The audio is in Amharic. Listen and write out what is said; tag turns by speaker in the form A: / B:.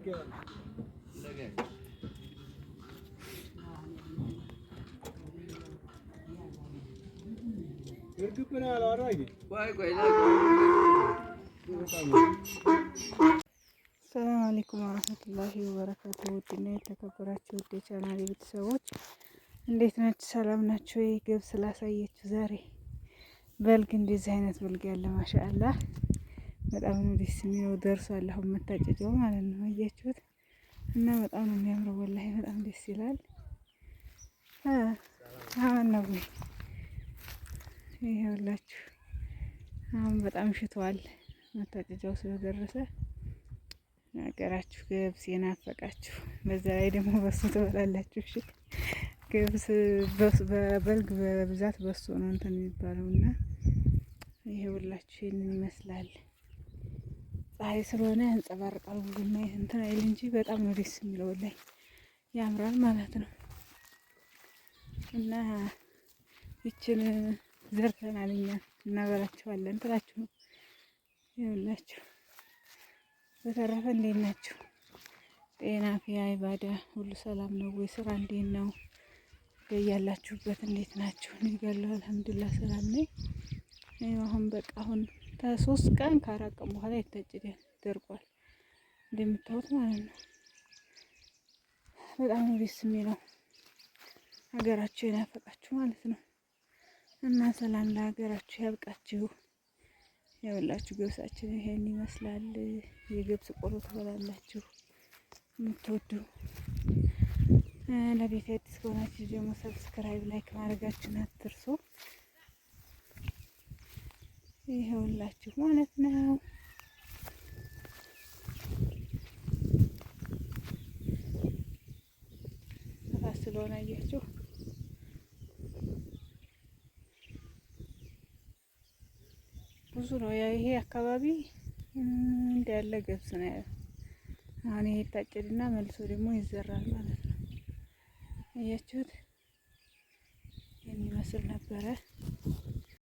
A: ሰላም አለይኩም ወራህመቱላሂ ወበረካቱ። ውድና የተከበራችሁ ውድ የቻናሌ ቤተሰቦች እንዴት ናችሁ? ሰላም ናችሁ? ገብስ ላሳያችሁ ዛሬ በልግ እንደዚህ አይነት በልግ ያለ ማሻአላህ በጣም ነው ደስ የሚለው። ደርሷል አሁን መታጨጃው ማለት ነው። አያችሁት? እና በጣም ነው የሚያምረው። ወላሂ በጣም ደስ ይላል። አሁን ነው ወይ ይኸውላችሁ፣ አሁን በጣም ሽቷል መታጨጃው ስለደረሰ ሀገራችሁ ገብስ የናፈቃችሁ በዛ ላይ ደግሞ በሶ ትበላላችሁ። እሺ ገብስ በበልግ በብዛት በሶ ነው እንትን የሚባለው እና ይሄውላችሁ ይህንን ይመስላል። ፀሐይ ስለሆነ ያንጸባርቃል ብዙም እንትን አይል እንጂ በጣም ነው ደስ የሚለው ላይ ያምራል ማለት ነው። እና ይችን ዘርተናል እኛ እናበላቸዋለን ትላችሁ ነው ይኸውላችሁ። በተረፈ እንዴት ናችሁ? ጤና ፊያ ኢባዳ ሁሉ ሰላም ነው ወይ? ስራ እንዴት ነው? በያላችሁበት እንዴት ናችሁ? እኔ ጋር አልሐምዱሊላህ ሰላም ነኝ። አሁን በቃ አሁን ከ3 ቀን ከ4 ቀን በኋላ ይታጭዳል። ደርቋል እንደምታዩት ማለት ነው። በጣም ነው ደስ የሚለው ሀገራችሁ የናፈቃችሁ ማለት ነው። እና ሰላም ለሀገራችሁ ያብቃችሁ። ያውላችሁ ገብሳችን ይሄን ይመስላል። የገብስ ቆሎ ትበላላችሁ የምትወዱ። ለቤት አዲስ ከሆናችሁ ደግሞ subscribe፣ like ማድረጋችሁን አትርሱ። ይሄውላችሁ ማለት ነው። ነፋስ ስለሆነ አያችሁ። ብዙ ነው። ያ ይሄ አካባቢ እንዳለ ገብስ ነው ያለው። አሁን ይሄ ይታጨድና መልሶ ደግሞ ይዘራል ማለት ነው። አያችሁት? የሚመስል ነበረ።